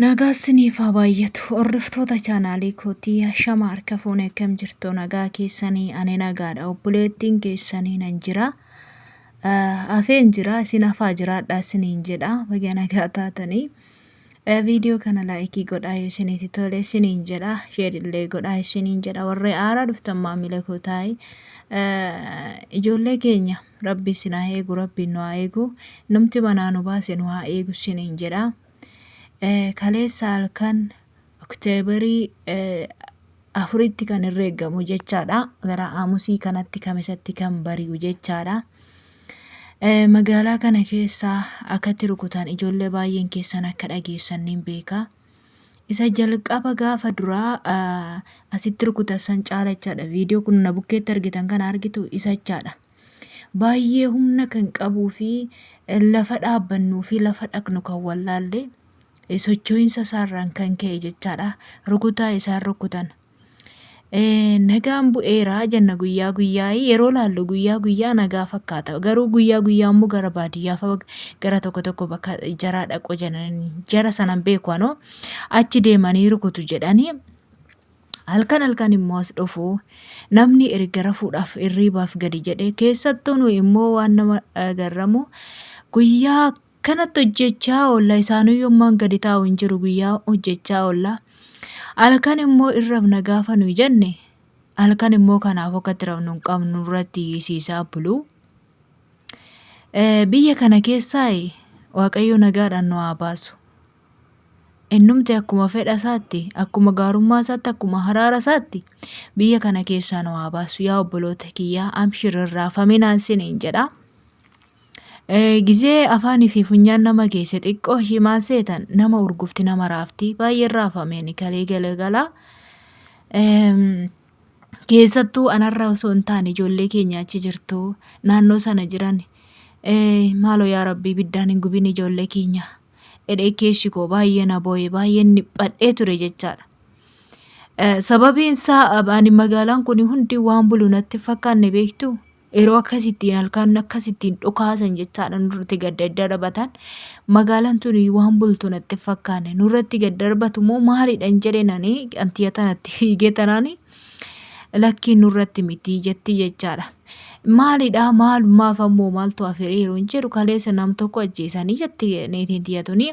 Nagaa isiniif haa baay'atu hordoftoota chaanaalii kootii ashama harka fuune akkam jirtu nagaa keessanii ani nagaadha obboleettiin keessanii nan jira hafeen jira isin hafaa jiraadha isiniin jedha baga nagaa taatanii viidiyoo kana laayikii godhaa yoo isinitti tole isiniin jedha sheer illee godhaa isiniin jedha warri haaraa dhuftan maamila koo taa'e ijoollee keenya rabbi isin haa eegu rabbi nu haa eegu numti manaa nu baase nu haa eegu isiniin jedha. Kaleessa halkan Oktoobarii 4tti kan herreegamu jechaadha. Gara Aamusii kanatti Kamisatti kan bari'u jechaadha. Magaalaa kana keessa akkatti rukutan ijoollee baay'een keessan akka dhageessan nin beeka. Isa jalqaba gaafa duraa asitti rukutan san caala jechaadha. Viidiyoo kun na bukkeetti argitan kana argitu isa jechaadha. Baay'ee humna kan qabuu fi lafa dhaabbannuu fi lafa dhaqnu kan wallaalle socho'iinsa isaarraan kan ka'e jechaadha. Rukutaa isaan rukutan. Nagaan bu'eera jenna guyyaa guyyaa yeroo laallu guyyaa guyyaa nagaa fakkaata. Garuu guyyaa guyyaa immoo gara baadiyyaa fa'a gara tokko tokko bakka jaraa dhaqu jedhanii jara sanan beeku anoo achi deemanii rukutu jedhanii. Halkan halkan immoo as dhufu namni erga rafuudhaaf hirriibaaf gadi jedhee keessattuu nuyi immoo waan nama garramu guyyaa akkanatti hojjechaa oolla isaanuyyuu ammaan gadi taa'u hin jiru guyyaa hojjechaa oolla. Halkan immoo hin rafna gaafa nuyi jenne halkan immoo kanaaf akka itti rafnu hin qabnu nurratti iyyisiisaa bulu. Biyya kana keessaa Waaqayyo nagaadhaan nu haa baasu. Innumti akkuma fedha isaatti, akkuma gaarummaa isaatti, akkuma haraara isaatti biyya kana keessaa nu haa baasu. Yaa obboloota kiyyaa amshir hin raafaminaan siniin jedha. Gizee afaanii fi funyaan nama geesse xiqqoo ishii maal seetan nama urgufti nama raafti baay'een raafameen kalee galagala. Keessattuu anarra osoo hin taane ijoollee keenya achi jirtu naannoo sana jiran maaloo yaa rabbii ibiddaan hin gubin ijoollee keenya. Jedhee keessi koo baay'ee na boo'e baay'een dhiphadhee ture jechaadha. Sababiin isaa ani magaalaan kun hundi waan bulu natti hin fakkaanne beektu. Yeroo akkasittiin halkan akkasittiin dhukaasan jechaadha nurratti gad daddarbatan. Magaalaan tun waan bultu natti hin fakkaanne nurratti gad darbatu moo maalidha hin jedheen ani antiya tanatti fiigee tanaani lakkiin nurratti miti jetti jechaadha. Maalidha maalumaaf ammoo maaltu hafere yeroo hin jedhu kaleessa nam tokko ajjeesanii jetti niitiin tiyya tuni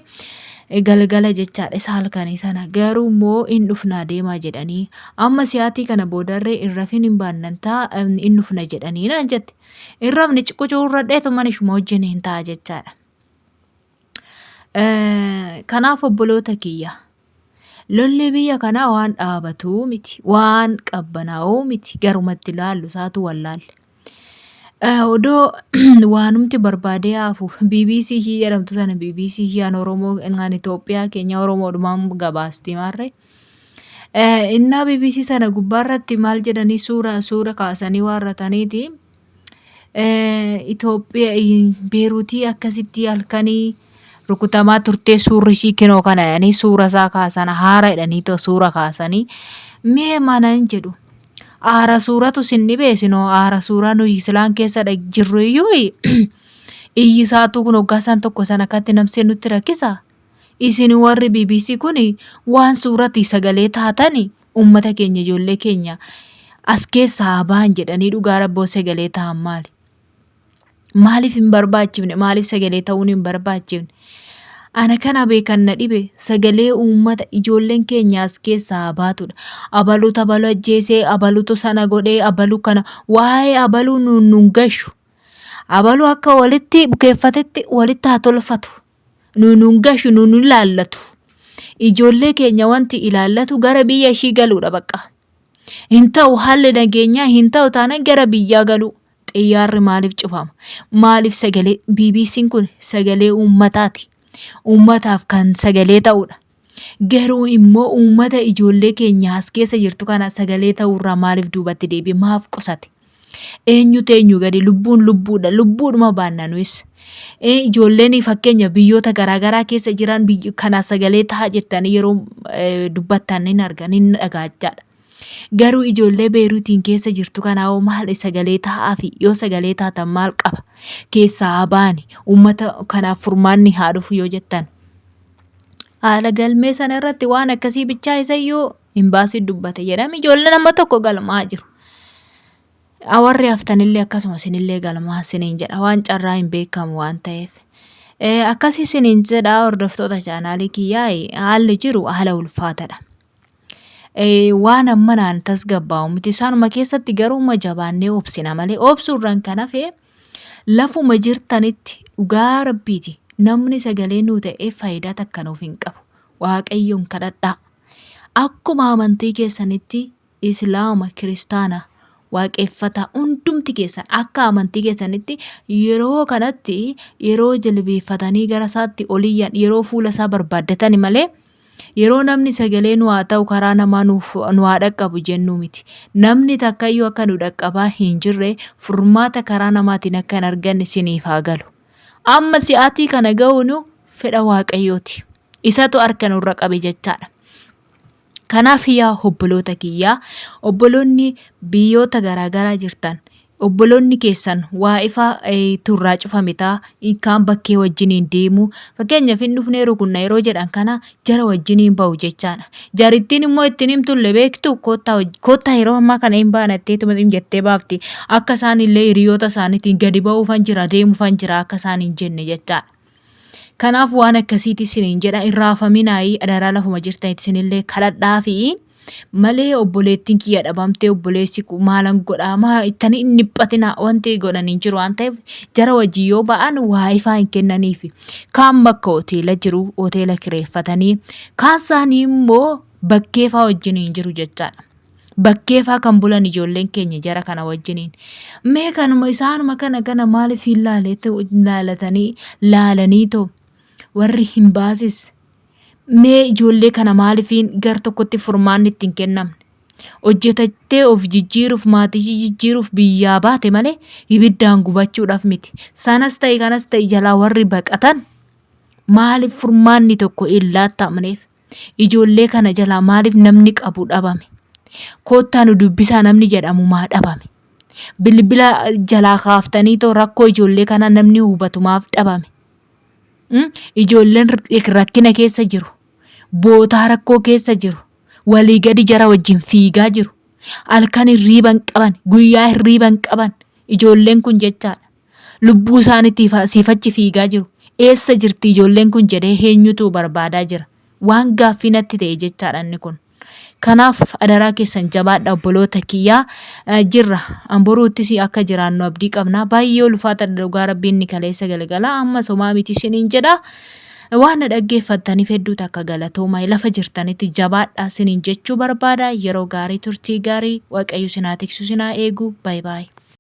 galgala jechaadha isa halkanii sana garuu immoo hin dhufnaa deemaa jedhanii amma siyaatii kana boodarree hin rafin hin baannantaa hin dhufna jedhanii naan jette hin rafne ciqucuurradheetu mana ishuma wajjin hin ta'a jechaadha. Kanaaf obboloota kiyya Lolli biyya kanaa waan dhaabatuu miti, waan qabbanaa'uu miti, garumatti laallu isaatu wallaalle. Odoo waanumti barbaadee haafu BBC ishii jedhamtu sana BBC ishii an Oromoo an Itoophiyaa keenya Oromoodhumaan gabaasti maarree. Innaa BBC sana gubbaarratti maal jedhanii suura suura kaasanii waarrataniiti. Itoophiyaa Beeruutii akkasitti halkanii rukutamaa turtee suurri ishii kinoo kana jedhanii suura isaa kaasan haara jedhanii too suura kaasanii mee mana hin jedhu aara suuratu sin dhibee isinoo aara suuraa nuyi silaan keessa jirru iyyuu iyyi isaatuu kun hoggaa isaan tokko sana akkatti namsee nutti rakkisa isin warri BBC kun waan suurati sagalee taatani Uummata keenya ijoollee keenya as keessaa haa bahan jedhanii dhugaa rabboo sagalee ta'an maali? Maaliif hin barbaachifne? Maaliif sagalee ta'uun hin barbaachifne? Ana kana beekan na dhibe sagalee uummata ijoolleen keenya as keessaa haa baatudha. Abalutu abalu ajjeesee, abalutu sana godhee, abalu kana waa'ee abaluu nuun nun gashu. Abalu akka walitti bukeeffatetti walitti haa tolfatu. Nuun nun gashu nuun nun ilaallatu. Ijoollee keenya wanti ilaallatu gara biyya ishii galuudha bakka. Hin ta'u haalli nageenyaa hin ta'u taanaan gara biyyaa galuu. Xiyyaarri maaliif cufama? Maaliif sagalee BBC'n kun sagalee uummataati. Uummataaf kan sagalee ta'udha. Garuu immoo uummata ijoollee keenya as keessa jirtu kana sagalee ta'uurraa maaliif duubatti deebi'e? Maaf qusate? Eenyutu eenyu gadi? Lubbuun lubbuudha. Lubbuudhuma baanna nuyis. Ijoolleen fakkeenya biyyoota garaagaraa keessa jiran kana sagalee ta'a jettanii yeroo dubbattan hin argan hin dhagaachaadha. Garuu ijoollee Beeruutiin keessa jirtu kanaa hoo maal sagalee ta'aafi yoo sagalee taatan maal qaba? Keessaa haa baani. Uummata kanaaf furmaanni haa dhufu yoo jettan. Haala galmee sana irratti waan akkasii bichaa isayyuu imbaasii dubbate jedhame ijoolleen amma tokko galmaa jiru. Warri haftanillee akkasuma isinillee galmaa isiniin jedha waan carraa hin beekamu waan ta'eef. Akkasii isiniin jedha hordoftoota chaanaalii kiyyaa haalli jiru haala ulfaatadha. Waan ammanaan tasgabbaa'u miti isaanuma keessatti garuu ma jabaannee obsina malee obsuurraan kan hafe lafuma jirtanitti dhugaa rabbiiti namni sagalee nuu ta'ee faayidaa takka nuuf hin qabu. Waaqayyoon kadhadhaa. Akkuma amantii keessanitti Islaama, Kiristaana, Waaqeffataa hundumti keessan akka amantii keessanitti yeroo kanatti yeroo jilbeeffatanii gara isaatti ol iyyan yeroo fuula isaa barbaaddatani malee yeroo namni sagalee nu haa ta'u karaa namaa nuuf nu haa dhaqqabu jennuu miti. Namni takkayyuu akka nu dhaqqabaa hin jirre furmaata karaa namaatiin akka hin arganne siniif haa galu. Amma si'aatii kana ga'uun fedha Waaqayyooti. Isatu harka nurra qabe jechaadha. Kanaaf yaa obboloota kiyyaa, obboloonni biyyoota garaa garaa jirtan, obboloonni keessan waa ifa turraa cufame ta'a, kaan bakkee wajjiniin deemu. Fakkeenyaaf hin dhufnee rukunna yeroo jedhan kana jara wajjiniin ba'u jechaadha. Jarittiin immoo ittiin himtulle beektu koottaa koottaa yeroo ammaa kana hin baana jetteetuma hin jettee baafti. Akka isaan illee hiriyoota isaaniitiin gadi ba'uufan jira deemuufan jira akka isaan hin jenne jechaadha. Kanaaf waan akkasiiti isiniin jedha hin raafaminaayii adaraa lafuma jirtanitti isinillee kadhadhaafi malee obboleettiin kiyya dhabamtee obboleessi koo maalan godhaa maa ittanii hin dhiphatinaa wanti godhan hin jiru waan ta'eef jara wajjin yoo ba'an waa ifaa hin kennaniifi. Kaan bakka hoteela jiru hoteela kireeffatanii kaan isaanii immoo bakkee faa wajjin hin jiru jechaadha. Bakkee faa kan bulan ijoolleen keenya jara kana wajjiniin. Mee kanuma isaanuma kana kana maaliif hin laalatanii laalanii too warri hin baasis mee ijoollee kana maaliifiin gar tokkotti furmaanni itti hin kennamne. Hojjetattee of jijjiiruuf maatii ishii jijjiiruuf biyyaa baate malee ibiddaan gubachuudhaaf miti. Sanas ta'e kanas ta'e jalaa warri baqatan maaliif furmaanni tokko hin laattamneef? Ijoollee kana jalaa maaliif namni qabu dhabame? Koottaa nu dubbisaa namni jedhamu maa dhabame? Bilbila jalaa kaaftanii too rakkoo ijoollee kanaa namni hubatu maaf dhabame? Ijoolleen rakkina keessa jiru. Bootaa rakkoo keessa jiru. Walii gadi jara wajjin fiigaa jiru. Halkan hirriiba hin qaban, guyyaa hirriiba hin qaban. Ijoolleen kun jechaadha. Lubbuu isaaniitiif asiif achi fiigaa jiru. Eessa jirti ijoolleen kun jedhee eenyutu barbaadaa jira. Waan gaaffii natti ta'e jechaadha inni kun. Kanaaf adaraa keessan jabaadha obboloota kiyyaa jirra. Boruuttis akka jiraannu abdii qabna. Baay'ee ulfaataadha dhugaa rabbiin inni kaleessa galgala amma somaa miti isiniin jedha. Waan na dhaggeeffattaniif hedduu takka galatooma. Lafa jirtanitti jabaadha isiniin jechuu barbaada. Yeroo gaarii turtii gaarii Waaqayyo isin haa tiksu isin haa eegu. Baay baay.